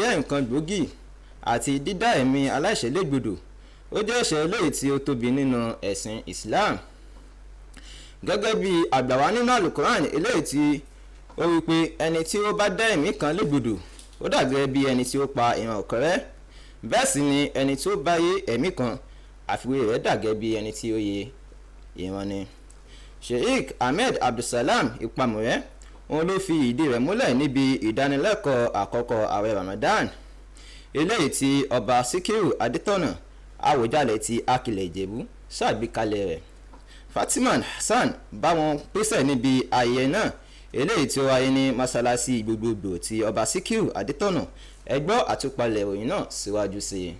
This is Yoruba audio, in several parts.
Jẹ́ nǹkan gbòógì àti dídá ẹ̀mí aláìṣẹ̀ légbodò. Ó jẹ́ ẹ̀ṣẹ̀ eléyìí tí ó tóbi nínú ẹ̀sìn Islam, gẹ́gẹ́ bí àgbàwá nínú Alukoran, eléyìí tí ó wí pé ẹni tí ó bá dá ẹ̀mí kan légbodò, ó dà gẹ́gẹ́ bí ẹni tí ó pa ìran ọ̀kẹ́rẹ́. Bẹ́ẹ̀ sì ni ẹni tí ó bá yé ẹ̀mí kan, àfiwé rẹ̀ dà gẹ́gẹ́ bí ẹni tí ó yé ìran ni. Sheikh Ahmed Abdulsalam Ìpamọ̀rẹ́ òun ló fi ìdí rẹ̀ múlẹ̀ níbi ìdánilẹ́kọ̀ọ́ àkọ́kọ́ ààwẹ̀ Ramadan, eléyìí tí Ọba Síkírù Adétọ̀nà, Àwùjalẹ̀ ti Akilẹ̀ Ìjẹ̀bú, ṣàgbékalẹ̀ rẹ̀. Fatima Hasan bá wọn pèsè níbi ayẹyẹ náà, eléyìí tí ó wáyé ní mọ́sálásí gbogbogbò ti Ọba Síkírù Adétọ̀nà. Ẹ gbọ́ àtúpalẹ̀ ìròyìn náà síwájú sí i.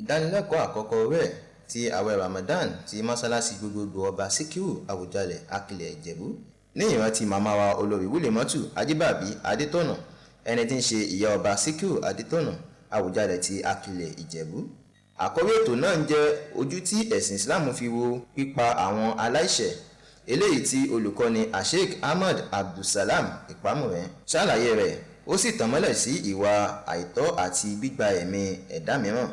Ìdánilẹ́kọ̀ọ́ àkọ́kọ́ rẹ̀ ti ààwẹ̀ Ramadan ti mọ́sálásí gbogbogbò Ọba Síkírù Àwùjalẹ̀ Akilẹ̀ Ìjẹ̀bú ní ìrántí màmá wa, Olórí Wúlẹ̀mọ́tù Ajíbàbí Adétọ̀nà, ẹni tí ń ṣe ìyá Ọba Síkírù Adétọ̀nà, Àwùjalẹ̀ ti Akilẹ̀ Ìjẹ̀bú. Àkórí ètò náà ń jẹ́ ojú tí ẹ̀sìn Islam fi wo pípa àwọn aláìṣẹ̀, eléyìí tí olùkọ́ni Asheik Ahmed Abdulsalam Ìpamọ̀rẹ́ ṣàlàyé rẹ̀, ó sì tàn mọ́lẹ̀ sí ìwà àìtọ́ àti gbígba ẹ̀mí ẹ̀dá mìíràn.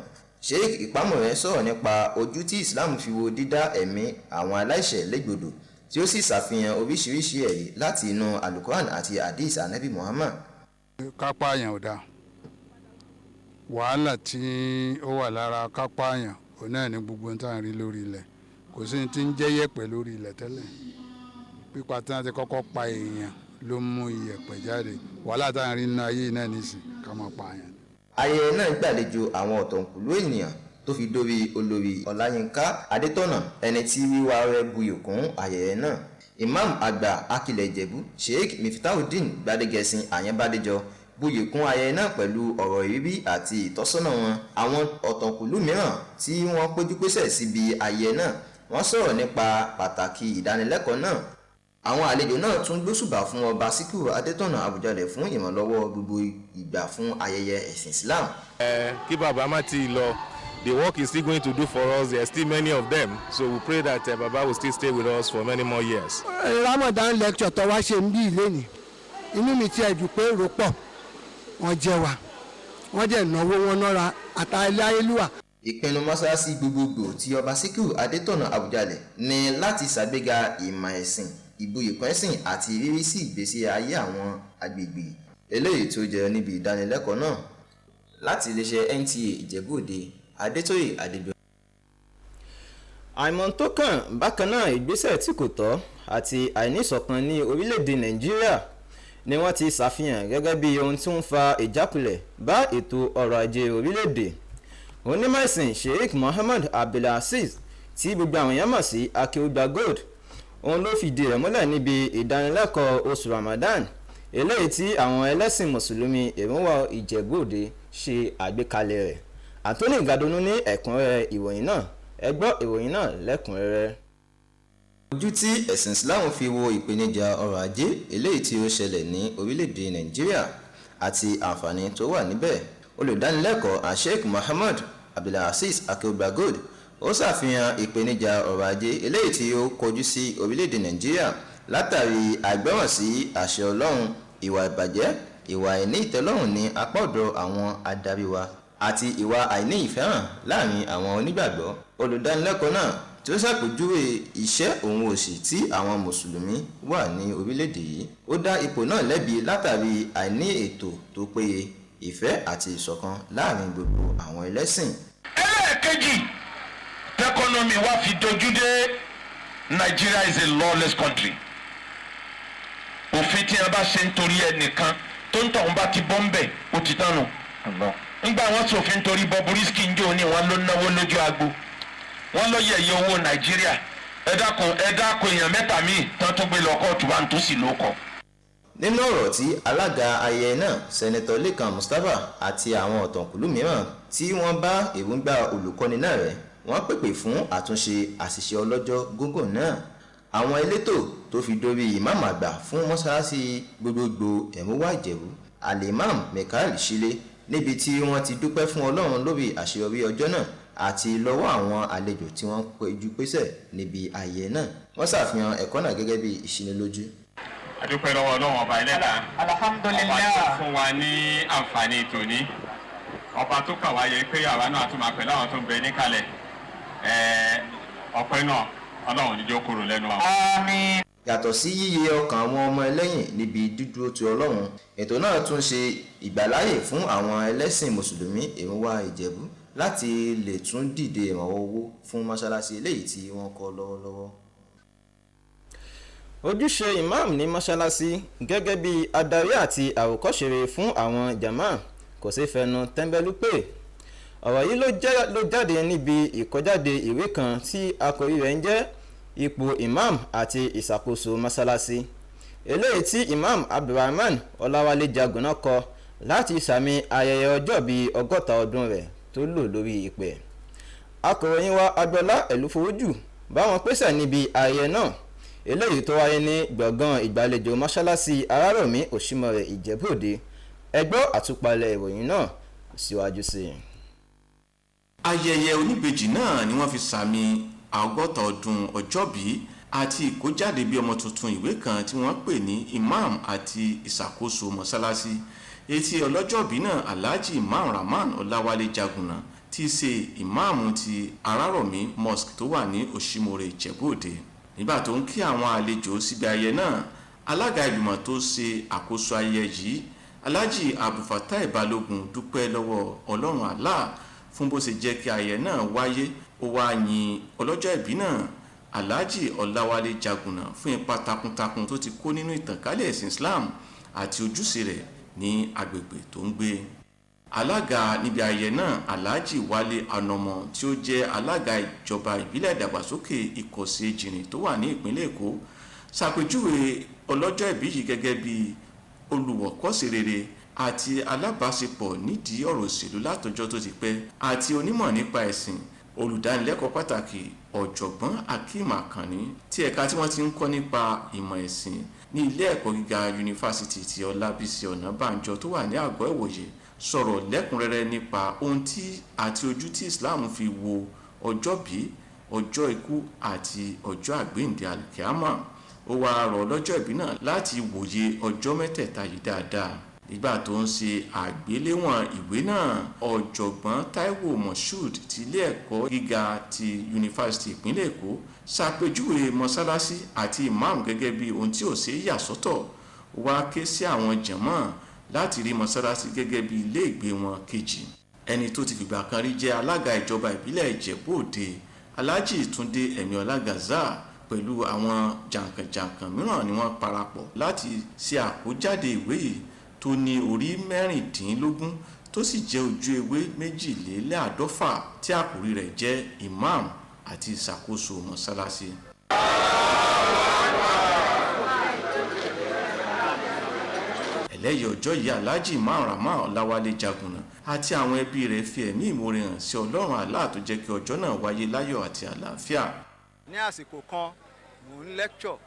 Sheikh Ìpamọ̀rẹ́ sọ̀rọ̀ nípa ojú tí Islam fi wo dídá ẹ̀mí àwọn aláìṣẹ̀ légbodò, tí ó sì ṣàfihàn oríṣiríṣi ẹ̀rí láti inú Alukoran àti Hadith Anabi Muhammad. Kápáyàn ò dáa. Wàhálà tí ó wà lára kápáyàn òun náà ní gbogbo ohun tá à ń rí lórí ilẹ̀. Kò sí ní tí ń jẹ́ yẹ̀pẹ̀ lórí ilẹ̀ tẹ́lẹ̀. Pípa tí wọ́n ti kọ́kọ́ pa èèyàn ló mú iyẹ̀pẹ̀ jáde. Wàhálà tá à ń rí nínú ayé náà nísìn, ká máa pa èèyàn. Ayẹyẹ náà gbàlejò àwọn ọ̀tọ̀kùlú ènìyàn tó fi dórí Olórí Ọláyínká Adétọ̀nà, ẹni tí wíwá rẹ̀ buyì kún ayẹyẹ náà. Imam àgbà Akilẹ̀ Ìjẹ̀bú, Sheikh Miftahudeen Gbadegẹ̀sìn Àyànbádéjọ, buyì kún ayẹyẹ náà pẹ̀lú ọ̀rọ̀ ìrírí àti ìtọ́sọ́nà wọn. Àwọn ọ̀tọ̀kùlú mìíràn tí wọ́n péjúpésẹ̀ síbi ayẹyẹ náà, wọ́n sọ̀rọ̀ nípa pàtàkì ìdánilẹ́kọ̀ọ́ náà. Àwọn àlejò náà tún gbóṣùbà fún Ọba Síkírù Adétọ̀nà Àwùjalẹ̀ fún ìrànlọ́wọ́ gbogbo ìgbà fún ayẹyẹ ẹ̀sìn Islam. Kí bàbá má ti lọ, the work he's still going to do for us, there are still many of them, so we pray that Baba will still stay with us for many more years. Ramadan lecture tó wá ṣe ń bí ìlénìí, inú mi ti ẹ̀dùn pé èrò pọ̀, wọ́n jẹ́ wa, wọ́n jẹ́ ìnáwó wọn nára àtàlẹ́. Ìpinnu mọ́ṣáláṣí gbogbogbò tí Ọba Síkírù Adétọ̀nà Àwùjalẹ̀ ní láti ṣàgbéga ìmọ̀ ẹ̀sìn, ìbuyìkún ẹ̀sìn àti ìrírí sí ìgbésí ayé àwọn agbègbè, eléyìí tó jẹyọ níbi ìdánilẹ́kọ̀ọ́ náà. Láti iléeṣẹ́ NTA Ìjẹ̀bú-Òde, Adétóyè Adégbò. Àìmọ̀ tó kàn bákan náà, ìgbésẹ̀ tí kò tọ́ àti àìníṣọ̀kan ní orílẹ̀-èdè Nàìjíríà ni wọ́n ti ṣàfihàn gẹ́gẹ́ bí ohun tí ó ń fa ìjákulẹ̀ bá ètò ọrọ̀ ajé orílẹ̀-èdè. Onímọ̀ ẹ̀sìn Sheikh Muhammad Abdulazeez, tí gbogbo àwọn èèyàn mọ̀ sí Akeugba Gold, òun ló fìdí rẹ̀ múlẹ̀ níbi ìdánilẹ́kọ̀ọ́ oṣù Ramadan, eléyìí tí àwọn ẹlẹ́sìn mùsùlùmí Èrúnwà Ìjẹ̀bú-Òde ṣe àgbékalẹ̀ rẹ̀. Anthony Gadonu ní ẹ̀kúnrẹ́rẹ́ ìròyìn náà. Ẹ gbọ́ ìròyìn náà lẹ́kùnrẹ́rẹ́. Ojú tí ẹ̀sìn Islam fi wo ìpèníjà ọrọ̀ ajé eléyìí tí ó ṣẹlẹ̀ ní orílẹ̀-èdè Nàìjíríà àti àǹfààní tó wà níbẹ̀, olùdánilẹ́kọ̀ọ́ Sheikh Muhammad Abdulazeez Akeugba Gold ó ṣàfihàn ìpèníjà ọrọ̀ ajé eléyìí tí ó kojú sí orílẹ̀-èdè Nàìjíríà látàrí àìgbọ́ràn sí àṣẹ Ọlọ́run, ìwà ìbàjẹ́, ìwà àìní ìtẹ́lọ́rùn ní apá ọ̀dọ̀ àwọn adarí wa àti ìwà àìní ìfẹ́ràn láàrin àwọn onígbàgbọ́. Olùdánilẹ́kọ̀ọ́ náà tí ó ṣàpèjúwe ìṣẹ́ òun òṣì tí àwọn mùsùlùmí wà ní orílẹ̀-èdè yìí, ó dá ipò náà lẹ́bi látàrí àìní ètò tó péye, ìfẹ́ àti ìṣọ̀kan láàrin gbogbo àwọn ẹlẹ́sìn. Ẹlẹ́ẹ̀kejì tí economy wa fi dojú dé, Nigeria is a lawless country. Òfin tí a bá ṣe nítorí ẹnìkan tó ń tọ̀hún bá ti bọ́ ń bẹ̀, ó ti tán nù. Ńgbà wọn ṣòfin torí Bobrisky ń jò ní wọn ló náwó lójú agbo, wọn lọ yẹ̀yẹ́ owó Nàìjíríà. Ẹ dákun, ẹ dákun, èèyàn mẹ́ta míì tán tó gbé lọ kóòtù wa ń tó sì ló kọ. Nínú ọ̀rọ̀ tí alága ayẹyẹ náà, Sẹ́nẹ́tọ̀ Lẹ́kan Mustapha, àti àwọn ọ̀tọ̀kùlú mìíràn tí wọ́n bá èròǹgbà olùkọ́ni náà rẹ̀, wọ́n pèpè fún àtúnṣe àṣìṣe ọlọ́jọ́ gógó náà. Àwọn elétò tó fi dórí ìmáàmù àgbà fún mọ́ṣáláṣí gbogbogbò Ẹ̀múwá Ìjẹ̀bú, Alimam Mikael Shile, níbi tí wọ́n ti dúpẹ́ fún Ọlọ́run lórí àṣeyọrí ọjọ́ náà àti lọ́wọ́ àwọn àlejò tí wọ́n péjú pésẹ̀ níbi ayẹyẹ náà. Wọ́n ṣàfihàn ẹ̀kọ́ náà gẹ́gẹ́ bí ìṣínilójú. Adúpẹ́ lọ́wọ́ Ọlọ́run ọba ẹlẹ́dàá. Alhamdulillah. Ọba tó fún wa ní àǹfààní tòní, ọba tó kà wá yẹ pé àwa náà tún máa pẹ̀lú àwọn tó ń bẹ níkàlẹ̀. Ọpẹ́ náà, Ọlọ́run ní jó kúrò lẹ́nu àwọn. Àmín. Yàtọ̀ sí yíyẹ ọkàn àwọn ọmọ ẹlẹ́yìn níbi dídúró ti Ọlọ́run, ètò náà tún ṣe ìgbàláyè fún àwọn ẹlẹ́sìn Mùsùlùmí Èrúwà Ìjẹ̀bú láti lè tún dìde ìrànwọ́ owó fún mọ́ṣáláṣí eléyìí tí wọ́n kọ́ lọ́wọ́lọ́wọ́. Ojúṣe imam ní mọ́ṣáláṣí gẹ́gẹ́ bí adarí àti àwòkọ́ṣe rere fún àwọn jàmáà kò ṣeé fẹnu tẹ́ńbẹ́lú pé. Ọ̀rọ̀ yìí ló jáde níbi ìkọjáde ìwé kan tí àkòrí rẹ̀ ń jẹ́ Ipò Imam àti Ìṣàkóso Mọ́ṣáláṣí, eléyìí tí Imam Abdulrahman Ọláwálé Jagunà kọ láti sàmì ayẹyẹ ọjọ́bí 60 ọdún rẹ̀ tó lò lórí ìpẹ́. Akọ̀ròyìn wa Agboola Ẹlúfowójù bá wọn pèsè níbi ayẹyẹ náà, eléyìí tó wáyé ní gbọ̀ngàn ìgbàlejò mọ́ṣáláṣí Arárọ̀mí, Òṣìmọ̀rẹ̀, Ìjẹ̀bú-Òde. Ẹ gbọ́ àtúpalẹ̀ ìròyìn náà síwájú sí i. Ayẹyẹ oníbejì náà ni wọ́n fi sàmì 60 ọdún ọjọ́bí àti ìkójáde bí ọmọ tuntun ìwé kan tí wọ́n pè ní Imam àti Ìṣàkóso Mọ́sálásí, etí ọlọ́jọ́bí náà, Alhaji Imam Rahman Ọláwálé Jagunà, tí í ṣe ìmáàmù ti Arárọ̀mí Mosque tó wà ní Òṣìmọ̀rẹ̀, Ìjẹ̀bú-Òde. Nígbà tó ń kí àwọn àlejò síbi ayẹyẹ náà, alága ìgbìmọ̀ tó ṣe àkóso ayẹyẹ yìí, Alhaji Abdulfatai Balógun, dúpẹ́ lọ́wọ́ Ọlọ́run Allah fún bó ṣe jẹ́ kí ayẹyẹ náà wáyé. Ó wá yin ọlọ́jọ́ ìbí náà, Alhaji Ọláwálé Jagunà, fún ipa takuntakun tó ti kó nínú ìtànkálẹ̀ ẹ̀sìn Islam àti ojúṣe rẹ̀ ní agbègbè tó ń gbé. Alága níbi ayẹyẹ náà, Alhaji Wálé Anamọ, tí ó jẹ́ alága ìjọba ìbílẹ̀ ìdàgbàsókè Ìkọ̀sí Ejìnrìn tó wà ní ìpínlẹ̀ Èkó, ṣàpèjúwe ọlọ́jọ́ ìbí yìí gẹ́gẹ́ bí olùwọ̀kọ́ṣe rere àti alábàáṣepọ̀ nídìí ọ̀rọ̀ òṣèlú látọjọ́ tó ti pẹ́ àti onímọ̀ nípa ẹ̀sìn. Olùdánilẹ́kọ̀ọ́ pàtàkì, Ọ̀jọ̀gbọ́n Akeem Akànní, tí ẹ̀ka tí wọ́n ti ń kọ́ nípa ìmọ̀ ẹ̀sìn ní ilé ẹ̀kọ́ gíga Yunifásitì ti Ọlábísí Ọ̀nàbànjọ tó wà ní Àgọ́ Ìwòye, sọ̀rọ̀ lẹ́kùnrẹ́rẹ́ nípa ohun tí àti ojú tí Islam fi wo ọjọ́bí, ọjọ́ ikú àti ọjọ́ àgbéǹde alkiama. Ó wáá rọ̀ ọlọ́jọ́ ìbí náà láti wòye ọjọ́ mẹ́tẹ̀ẹ̀ta yìí dáadáa. Nígbà tó ń ṣe àgbéléwọ̀n ìwé náà, Ọ̀jọ̀gbọ́n Taiwo Moshood ti ilé ẹ̀kọ́ gíga ti Yunifásitì ìpínlẹ̀ Èkó ṣàpèjúwe mọ́sálásí àti imam gẹ́gẹ́ bí ohun tí ò ṣeé yà sọ́tọ̀. Ó wá ké sí àwọn jànmọ́ láti rí mọ́sálásí gẹ́gẹ́ bí ilé ìgbé wọn kejì. Ẹni tó ti fìgbà kan rí jẹ́ alága ìjọba ìbílẹ̀ Ìjẹ̀bú Òde, Alhaji Túndé Ẹ̀míọlá Gazal, pẹ̀lú àwọn jàǹkànjàǹkàn mìíràn ni wọ́n parapọ̀ láti ṣe àkójáde ìwé yìí tó ní orí 16, tó sì jẹ́ ojú ewé 52, tí àkòrí rẹ̀ jẹ́ Imam àti Ìṣàkóso Mọ́sálásí. Ẹlẹ́yìí ọjọ́ yìí, Alhaji Imam Rahman Ọláwálé Jagunà àti àwọn ẹbí rẹ̀ fi ẹ̀mí ìmoore hàn sí Ọlọ́run Allah tó jẹ́ kí ọjọ́ náà wáyé láyọ̀ àti àlàáfíà. Ní àsìkò kan, mò ń lecture.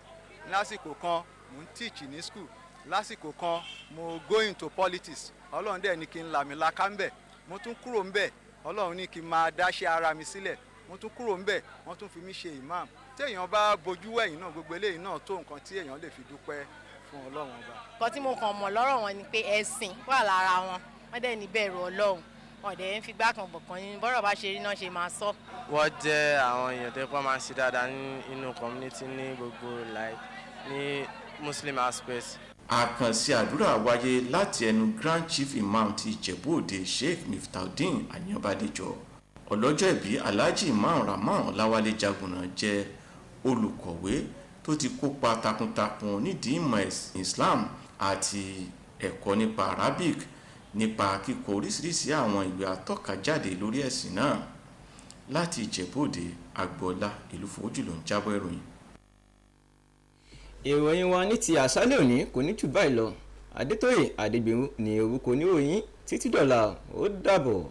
Lásìkò kan, mò ń teach ní school. Lásìkò kan, mo go into politics. Ọlọ́run dẹ̀ ní kí n làmìlaka ń bẹ̀. Mo tún kúrò ń bẹ̀, Ọlọ́run ní kí n máa dáṣẹ́ ara mi sílẹ̀. Mo tún kúrò ń bẹ̀, wọ́n tún fi mí ṣe imam. Téèyàn bá bojú wẹ̀yìn náà, gbogbo eléyìí náà tó nǹkan tí èèyàn lè fi dúpẹ́ fún Ọlọ́run Ọba. Nǹkan tí mo kàn mọ̀ lọ́rọ̀ wọn ni pé ẹ̀sìn wà lára wọn, wọ́n dẹ̀ ní bẹ̀rù Ọlọ́run, wọn dẹ̀ ń fi gbá kan bọ̀kan nínú. Bọ́rọ̀ bá ṣe rí náà ṣe máa sọ. Wọ́n jẹ́ àwọn èèyàn tó kọ́ máa ń ṣe dáadáa ní inú community, ní gbogbo like ní Muslim aspect. Àkànṣe àdúrà wáyé láti ẹnu Grand Chief Imam ti Ìjẹ̀bú Òde, Sheikh Miftaudeen Ayanbadejo. Ọlọ́jọ́ ìbí, Alhaji Imam Rahman Ọláwálé Jagunà, jẹ́ olùkọ̀wé tó ti kópa takuntakun nídìí ìmọ̀ ẹ̀sìn Islam àti ẹ̀kọ́ nípa Arabic, nípa kíkọ oríṣiríṣi àwọn ìwé atọ́kajáde lórí ẹ̀sìn náà. Láti Ìjẹ̀bú Òde, Agboola Ìlúfọ̀ọ́jù ló ń jábọ̀ ìròyìn. Ìròyìn wa ní ti àṣálẹ́ òní kò ní jù báyìí lọ. Adétóyè Adégbèrú ní orúkọ oníròyìn. Títí dọ̀la, ó dàbọ̀.